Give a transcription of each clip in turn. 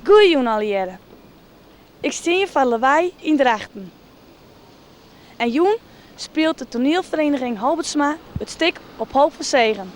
Goeiejûn allegearre. Ik stean hjir foar Lawei yn Drachten. En jûn spilet de toanielfereniging Halbertsma it stik Op Hoop fan Segen.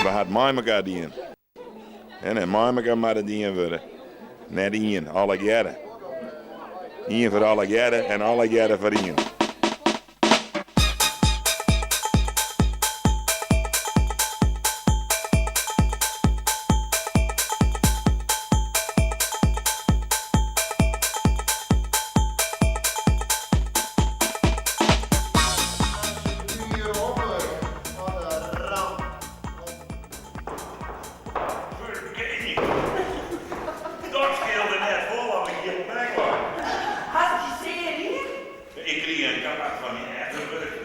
We ha it mei mekaar dien. En mei mekaar moat it dien wurde. Net ien, allegearre. Ien foar allegearre en allegearre foar ien. Dat skeelde net folle of ik hie op plek lein. Hast je sear dien? Ik krige in kaart fan myn efterwurk.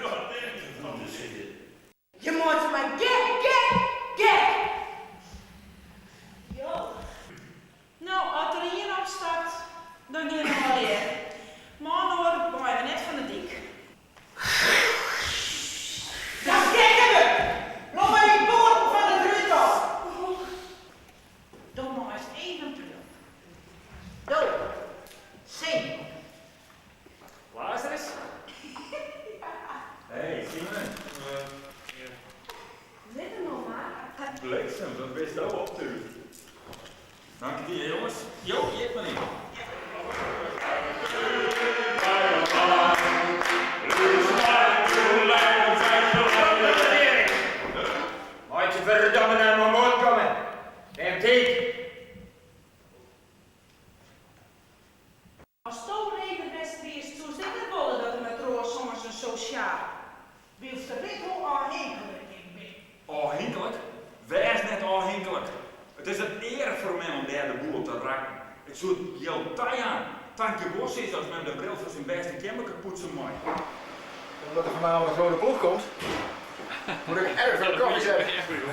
Je meitsje my gek, gek, gek! Jo. No, as der ien opstapt, dan gean we allegear. Mei-inoar meie we net fan de dyk. Dat gekke wurd! Loop mar dyn poaten fan it rút ôf! Do meist even priuwe. Do, Simon. Lazarus? Hey, Simon. Lit him no mar. Bliksem, wat bist do optúgd. Dank dy, jonges. Jo, hjit mar yn. Meitsje ferdomme dan mar moarn komme. Neem tiid. Asto reder west wiest, soest ek net wolle dat de matroas soms in sosjaal. Wylst er wit hoe ôfhinklik ik bin. Ôfhinklik? Wês net ôfhinklik. It is in eare foar mem om dêr de boel te rakken. Ik soe it jild tajaan. Tankjewol sizze as mem de bril fan syn bêste kjemmerke poetse mei. Omdat er vanavond een grote ploeg komt, moet ik erg veel koffie zetten.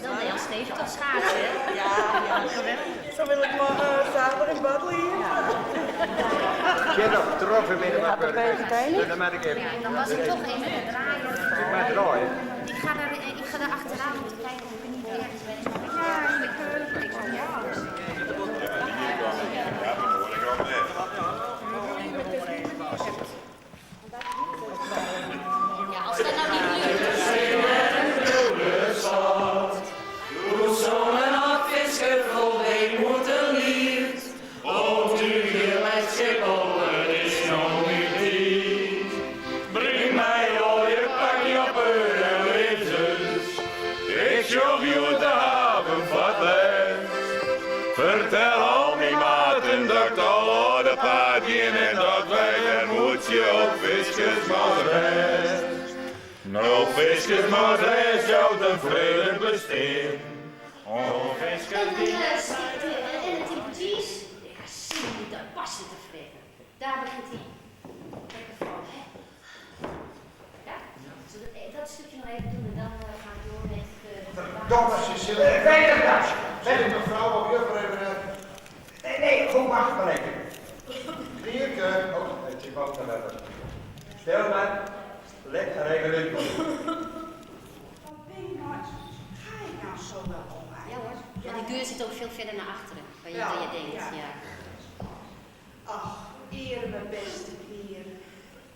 Dan ben je al steeds. kin dat troffen binnen Hat de PVV niet? Dan moet ik even. Dan was ik toch even het draaien. Ik moet draaien. Ik ga daar, ik ga daar achteraan om te kijken of ik niet ergens ben. Ja, in de keuken. Ik zeg, ja. Ja, als dat nou niet lukt. Breng mij al je pakje op en lezers. Ik zocht je de haven vatten. Vertel al mijn maten dat ik al op de paard ging en dat wij een moedje op visjes maar rest. Nou, visjes maar rest, jou de vrede bestaan. Oh, visjes En die... stikt en het impertise. Ja, zie je dat passen te vreten. Daar begint hij lekker van, hè? Ja? Zullen we dat stukje nog even doen en dan gaan we door met... Domme Cecile. Verder dat. Zeg mevrouw of juffrouw even. Nee, nee, goed, wacht maar even. Knierke. Oh, het is wat te letten. Stil maar. Lekker regulier. Ga ik nou zo wel om? Ja hoor, ja, die deur zit ook veel verder naar achteren dan je, Ja, dan je denkt. ja. Ja. Ach, eer mijn beste knier.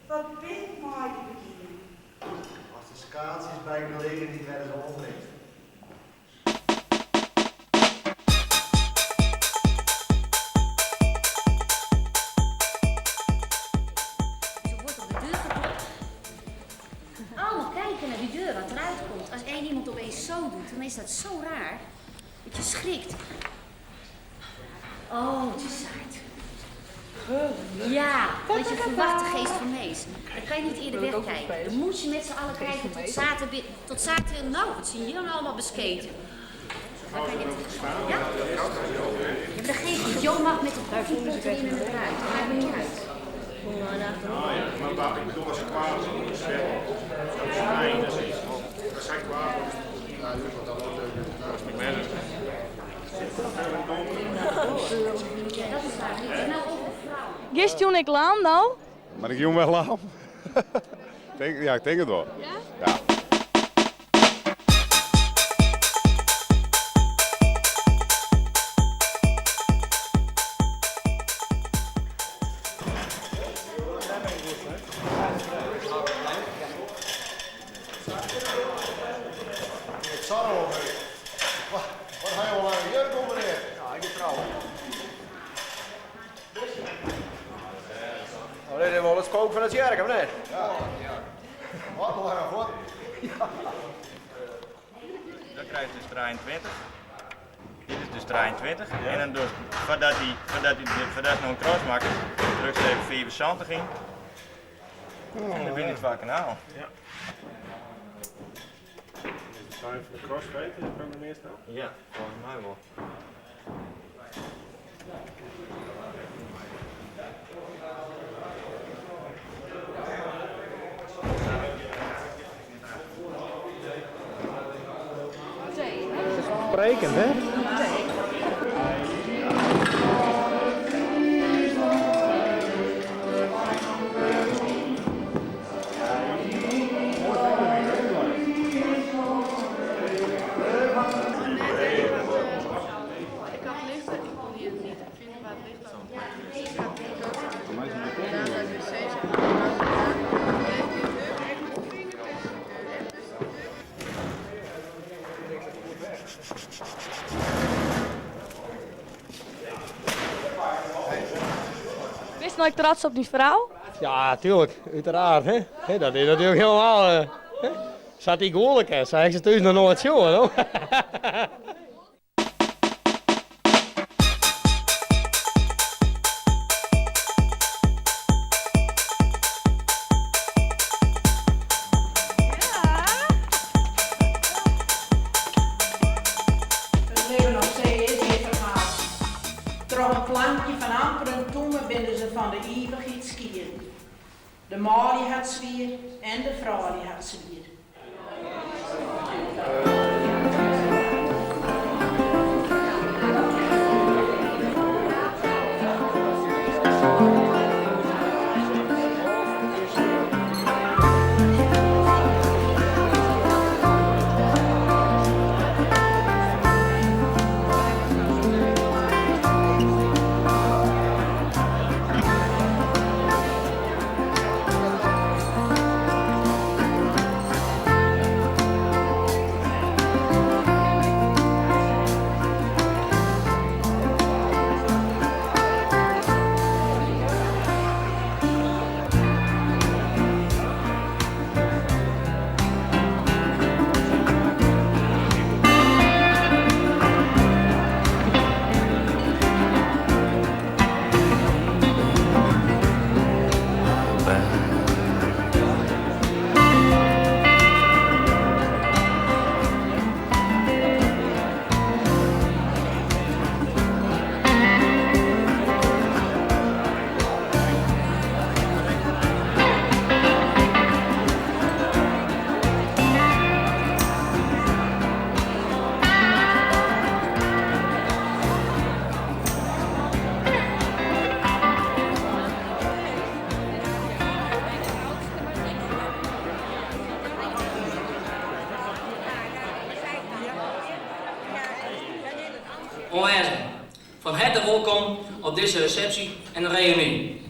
Wat ben ik mooi die beginnen. Als de schaatsjes bij gelegen niet werden zo omgelegd. Dus er wordt op de deur geklopt. Allemaal kijken naar die deur, wat eruit komt. Als één iemand opeens zo doet, dan is dat zo raar. Dat je schrikt. Oh, het is zaad. Ja, want je verwacht de geest van Mees. Dan kan je niet eerder wegkijken. Dan moet je met z'n allen kijken tot zaten, tot zaten. Nou, wat zien jullie nou allemaal besketen? Dan kan je niet. Ja? Ja, maar dat geeft niet. Jo mag met de koffiepot erin en eruit. Dat maakt me niet uit. Maar ik bedoel, als ze kwaad zijn, als zij kwaad wordt, Ja, dat is waar. Het is nou over vrouwen. Gisteren ik lam nou? Maar ik jong wel lam. Ja, ik denk het wel. Ja? Ja. Ik zal al mee. Wat, wat ga je al aan hier komen, meneer? Ja, ik ben trouw. Oh, dit is wel het spook van het jerk, of niet? Ja. Wat nog even wat? Dan krijg je dus 23. Dit is dus 23. En dan dus, voordat hij, voordat hij, voordat ze nog een cross maken, druk ze even 74 in. En dan ben je het waar kanaal. Ja. Is de tuin van de crossfade is geprogrammeerd nou? Ja, volgens mij wel. Sprekend, hè? Ik had licht, ik kon hier niet vinden waar het licht lag. Dus ik had de keuken uit. En daar de wc zeg maar. En deed die deur echt met de vinger tussen de deur. Echt tussen de deur. Wist nooit trots op die vrouw? Ja, tuurlijk, uiteraard. Hè? Hè, dat is natuurlijk helemaal. Hè? Zat ik oorlijk, hè? Zei ik ze thuis nog nooit zo, hoor. Het leven op zee is geen verhaal. Troch een plankje van amper een toeme binnen ze van de eeuwigheid skiën. De malie had zwier en de vrouw die had zwier. wolkom op dizze resepsje en reüny.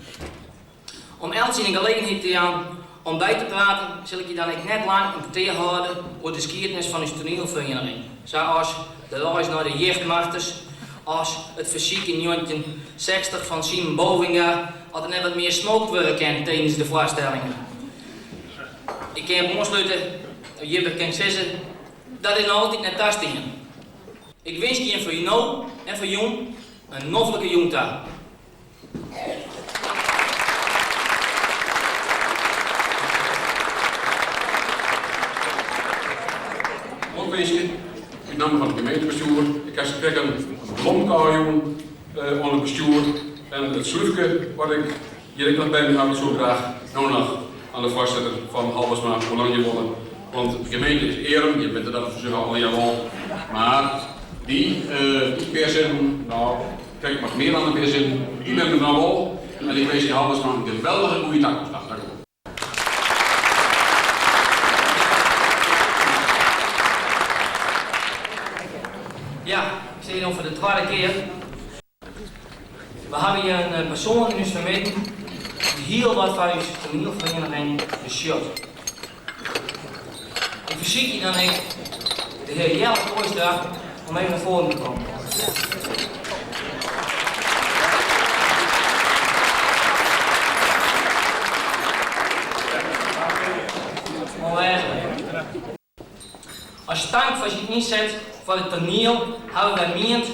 Om elts in gelegenheid te jaan om by te praten, sil ik je dan ek net lang in petear hâlde oer de skiednis fan ús toanielferiening, sa as de reis nei de jichtmarters, as it fersyk yn 1960 fan Siemen Bovenga oft der net wat mear smookt wurde kin tidens de foarstellingen. Ik kin op oanslute, hjirby kin ik sizze, dat is noch altyd net tastien. Ik winskje jim foar no en foar jûn in noflike jûn ta. Lokwinske út namme fan it gemeentebestjoer. Ik ha sakrekt in blomke ôfjûn oan it bestjoer en it slúfke wat ik hjir ek noch by my ha, dat soe ik graach no noch oan de foarsitter fan Halbertsma oerlangje wolle. Want de gemeente is earm, jim witte dat fansels allegear wol, mar dy pear sinten, no, Krekt wat mear dan in pear sinnen, dy binne der dan wol. En ik winskje Halbertsma in geweldige goede takomst ta. Dank u wol. Ja, ik sis no foar de twadde kear. We hawwe hjir in persoan yn ús fermidden dy't hiel wat foar ús toanielferieniging betsjut. Ik fersykje dan ek de hear Jelle Kooistra om even nei foaren te kommen. As tank foar syn ynset foar it toaniel hawwe wy miend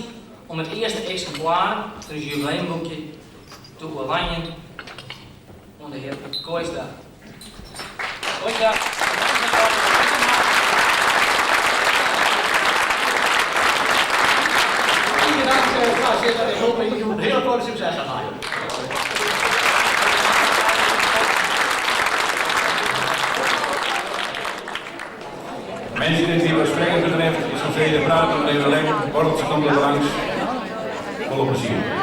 om it earste eksimplaar fan ús jubileumboekje te oerlangjen oan de hear Kooistra. Kooistra. Tige dank, foarsitter. Ik hoopje dat jûn in hiele protte sukses hat mei. Mensen die wat springen betreft, is zo'n vele praten maar even lekker. Borreltje komt er langs. Volle plezier.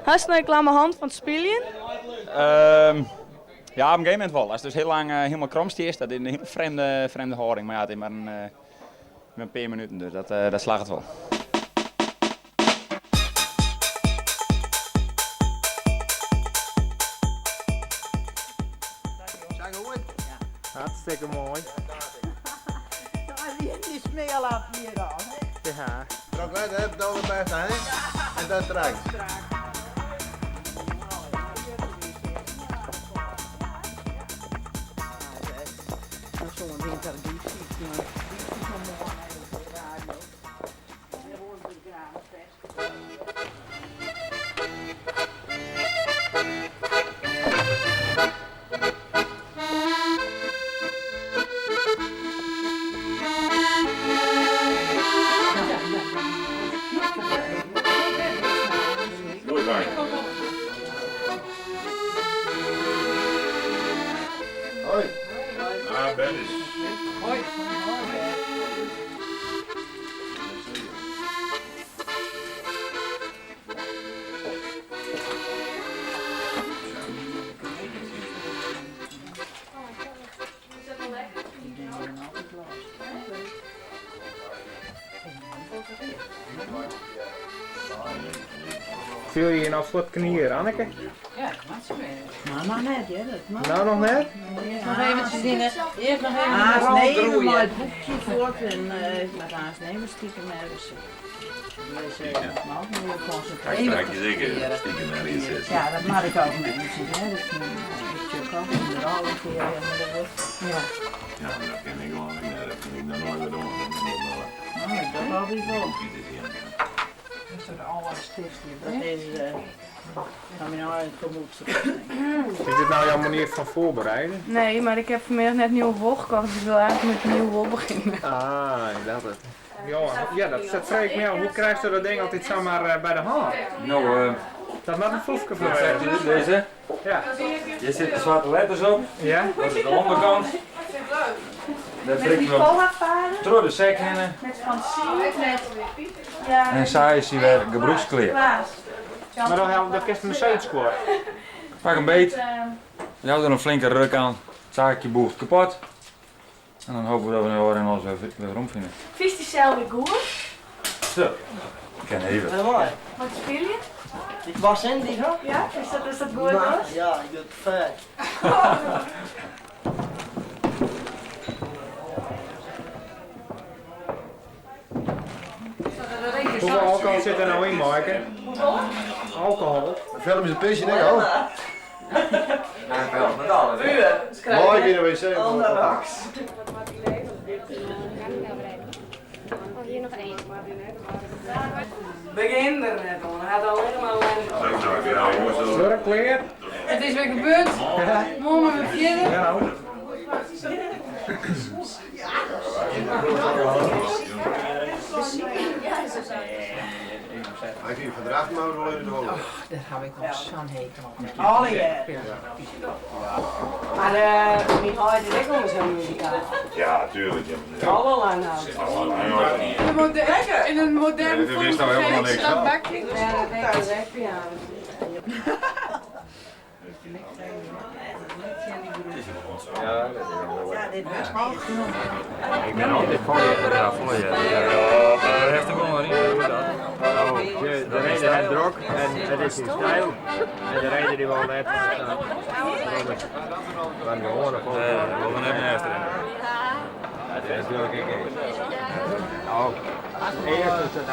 Hast no ek klamme hand fan it spyljen? Ja, op in gegeven momint wol. Ast dus hiel lang hielendal krom stiest, dat is in hiele frjemde, frjemde hâlding. Mar ja, it is mar in pear minuten, dus dat slagget wol. Hartstikke moai. Ja. Trok let hè, dat de beste hè? En dat trekt. Hoi. Ah, Dennis. Hoi. Fiel je je nou fuort knier, Anneke? Ja, dat moat sa wêze. No, noch net hear. Dat moat No noch net? Earst noch eventsjes yn 'e, earst noch even yn 'e rol groeie. Mei it boekje fuort en ik moat aanst even stikem ergens sitte. Kijk, zeker stiekem naar hier zitten. Ja, dat mag ik ook mensen. Hè. Dat is ook in de alle keer helemaal Ja. Ja, maar dat ken ik gewoon niet. Dat vind ik nog nooit weer doen. Nou, ik dat altijd wel. Dat is toch al een stiftje. Dat is van mijn eigen gemoed. Is dit nou jouw manier van voorbereiden? Nee, maar ik heb vanmiddag net nieuwe wol gekocht, dus ik wil eigenlijk met nieuwe wol beginnen. Ah, dat het. Johan, ja, dat vraag ik me af. Hoe krijg je dat ding altijd zomaar bij de hand? Nou, Dat maakt een foefke voor dat zegt u deze. Ja. Hier zitten zwarte letters op. Ja. Dat is de onderkant. Dat Met prikken die we kola-varen, door de zek heen. met Francine, met... Ja, En zij is hier weer gebroekskleer. Klaas. Maar dan helpt dat kerst een score. Pak een beet. Je houdt er een flinke ruk aan. Het zaakje boegt kapot. En dan hopen we dat we nu en alles weer rondvinden. Vies die cel weer goed? Zo. Ik ken even. Wat speel je? Ik was in die hoor. Ja, is dat goed hoor? Ja, ik doe het fijn. Hoeveel alcohol zit er nou in, Maaike? Hoeveel? Alcohol. Film is een pisje, denk ik ook. Ja, met alles. Maaike in de wc. Oh, hier nog één. Begin er net om, hij had al helemaal Werk Het is weer gebeurd. Morgen weer verder. Ja, nou. Hij ging vandaag maar wel even de holen. Daar heb ik al zo'n hekel aan. Alle jaren. Maar mijn ouders is ook nog zo'n muzikaal. Ja, tuurlijk. Ja. Alle lang In een, in een moderne Ja, dat wist nou helemaal niks dat van. bakje. Ja, dat denk ik dus echt ja. Ja, dat is wel Ja, dit was al Ik ben altijd voor je. Ja, voor je. Ja, dat heeft er gewoon in. Oh, de reden het drok en het is in stijl. En de reden die wel net. Van gewone volk. Nee, dat wil net naast erin. Dat is natuurlijk ik. Nou, eerst is het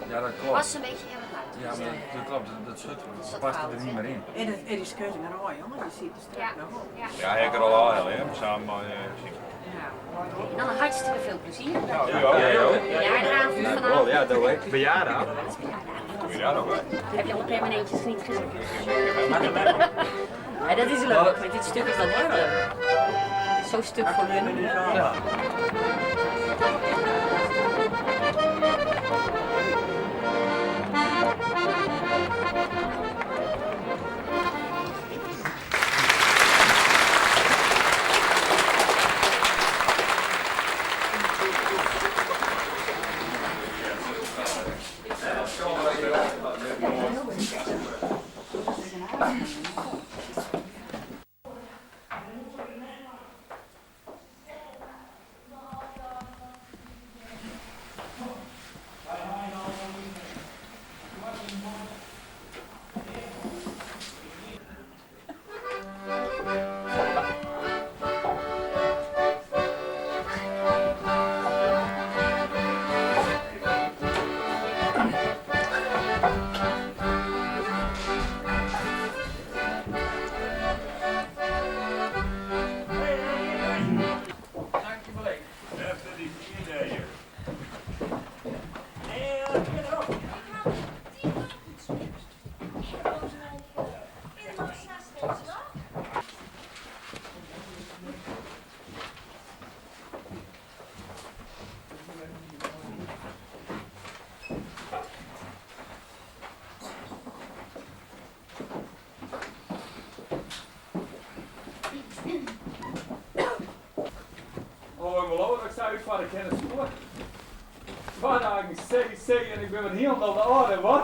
Ja, dat klopt. Was een beetje erg uit. Ja, maar dat klopt. Dat schut dat past er niet meer in. En het is keurig naar rooi, jongen. Je ziet de straks nog op. Ja, hij kan al al, hè? Samen met En dan hartstikke veel plezier. Ja, u ook. Jij ook. Bejaardenavond vanavond. Ja, dat weet ik. Bejaardenavond. Kom je daar nog bij? Heb je alle permanentjes niet gezien? Ja, dat is leuk. Met dit stuk is dat echt leuk. Zo'n stuk voor hun. Ja. Oh, ik beloof dat ik zou uitvaart, ik ken het spoor. 2 dagen C, C en ik ben met helemaal de orde, wat?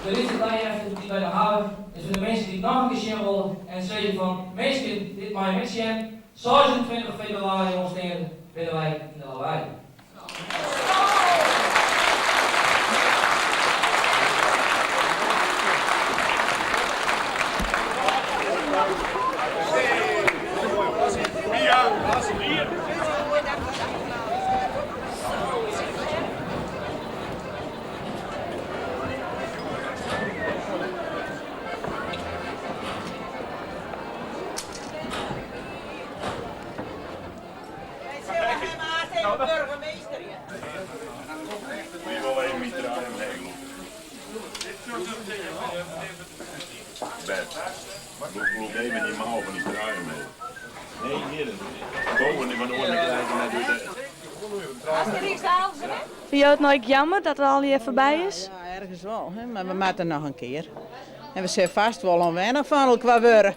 De lytse byjefte dy't wy noch hawwe is foar de minsken dy't noch in kear sjen wolle en sizze fan minsken dit meie jim ek sjen, 26 febrewaris oansteande binne wy yn de Lawei. Bert, loop even die mouw van die trui mee. Nee, hier. Boven van de oren krijgen net weer. Vind jou it no ek jammer dat it allegear foarby is? Ja, ergens wol, hè? Mar we moatte noch in kear. En we sille fêst wol ûnwennich fan elkoar wurde.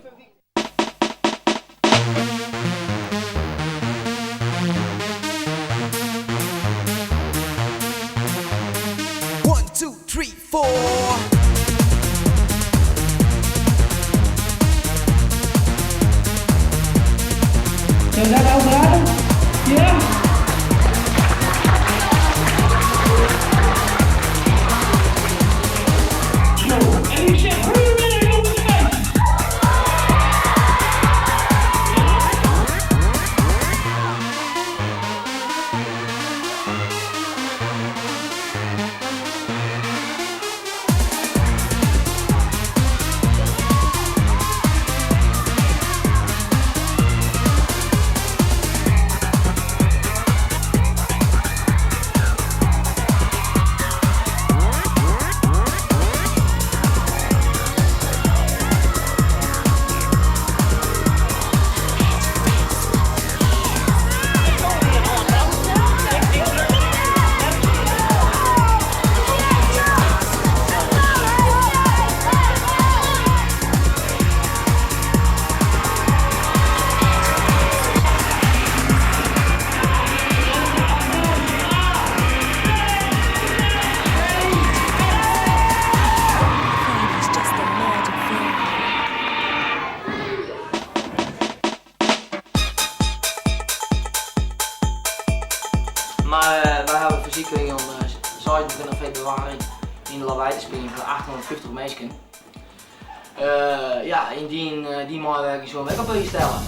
One, two, three, four. Zijn dat al klaar? Ja? Zo, en ik zeg goedemiddag op de meisjes. Mar wy hawwe fersyk krigen om 26 febrewaris yn de Lawei te spyljen foar 850 minsken. Ja, yn dyn meiwurking soene we ek op priis stelle.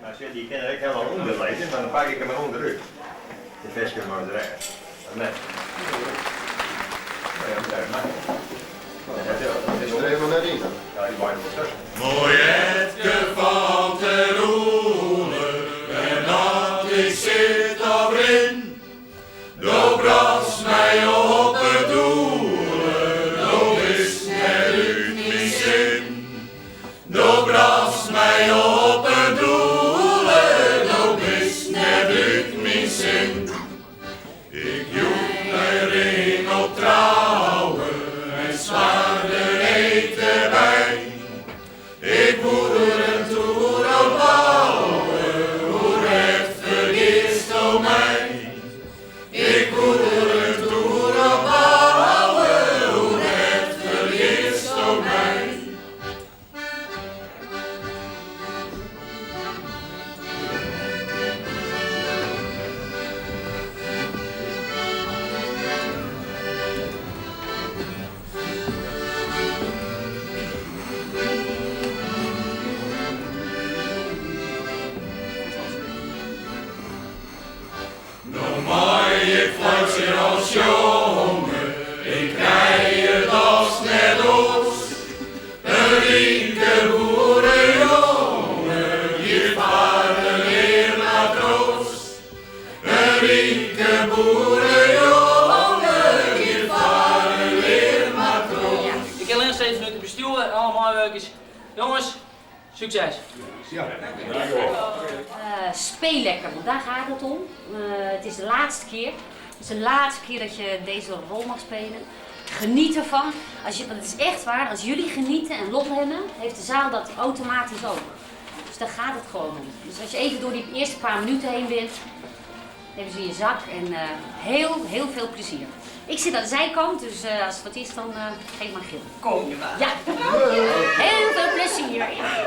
Mar sjoch, dy kin der ek hielendal ûnder lizze, mar dan pak ik him der ûnderút. De fisker mei de rêst. Of net? No ja, dat is maklik. Is der even net yn dan? Ja, dy mei der wol tusken. Moai Etke fan Teroele, en at ik sit of rin, Do brochtst my op 'e doele, do bist net út myn sin. Do brochtst my op 'e doele, do bist net út myn sin. Ik joech my ring op trouwe en swar de eed derby. Ik woe der in toer op bouwe, oer het fergitsto my. Ik woe der in toer op bouwe, oer het fergitsto my. No mei ik fluitsje of sjonge, ik krij it dochs net oars. In rike boerejonge giet foar in learmatroas. In rike boerejonge giet foar in learmatroas. Ik kin allinnich sizze fanút it bestjoer en alle meiwurkers, jonges, sukses! Speel lekker, want daar gaat het om. Het is de laatste keer. Het is de laatste keer dat je deze rol mag spelen. Geniet ervan. Als je, want het is echt waar, als jullie genieten en lol hebben, heeft de zaal dat automatisch ook. Dus daar gaat het gewoon om. Dus als je even door die eerste paar minuten heen bent, hebben ze in je zak en heel, heel veel plezier. Ik zit aan de zijkant, dus als het wat is, dan geef maar gil. Kom je maar. Ja. Heel veel plezier. Ja.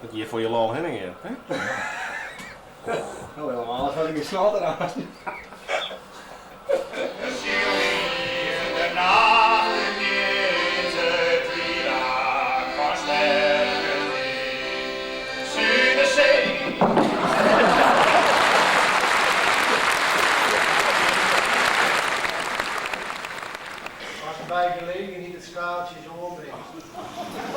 Dat hjir foar je lol hinne gean, hè? No, helemaal as ik in snot eraan. As by gelegenheid it skaaltsjes oanbringst.